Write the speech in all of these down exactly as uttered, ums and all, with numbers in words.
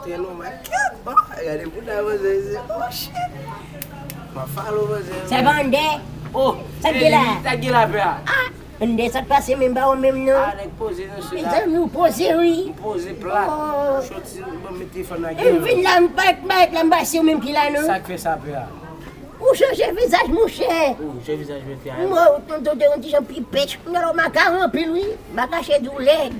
Gen nou ma kèt, oh, gade bouda manzè se, oh shit. Ma follow manzè. Sa pa Andè? Oh, Sa k gen la? Sa k gen la pè a? Andè, sa k pase menm ba ou menm non? Ah, nèg poze nan sou la. Mezanmi, ou poze wi. M poze plat. Oh. Soti, ban mete fò nan E m vin la, m pa, m pa, m pa se ou menm ki la non. Sa k fè sa pè a? Ou chanje vizaj monchè. Ou chanje vizaj mwen fè a. Mwen, ou tonton te yon ti jan pi pèch. Mwen, ou makaron anpil wi. M pa kache di w lèd.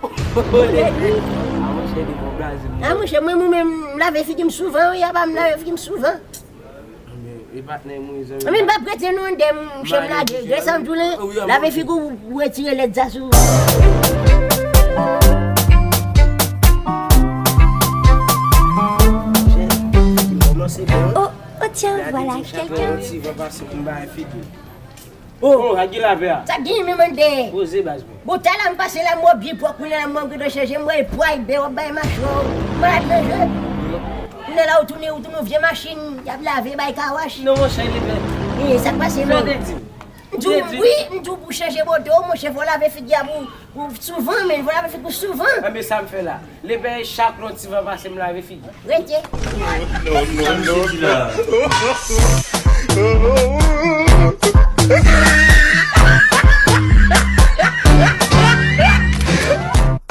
Ou lèd wi. Ah, monchè, li bon blaze m. Ah, monchè, mwen, mwen menm, m lave figi m souvan wi. Apa m lave figi m souvan. E patnè mwen zanmi. Mwen, m pa prete non, Andè, m chèm lage. Gen sa m di w la, lave figi w, ou retire lèd sa sou. Kòmanse bon. Oh, oh tiens, voilà quelqu'un. Ti van pase pou m bay figi. Oh, a gen la pè a. Sa k gen menm Andè? Poze baz mwen. Bon, talè m pase la, m wè byen pwòp, kounye a la, m wè m gen dwa chanje, m wè pwa e bè, w ap bay mache w. Malad nan je. Kounye a la, ou tounen, ou tounen yon vye machin, y ap lave, bay kawach. Non, monchè, li bè. E sa k pase Sa non? te di m. M di w, wi, m di w pou chanje moto, monchè, fò w lave figi a pou, pou souvan, men fò w lave figi pou souvan. Anben sa m fè la. Li bè chak lè ti van pase m lave figi. Rete. Non, non, non, non.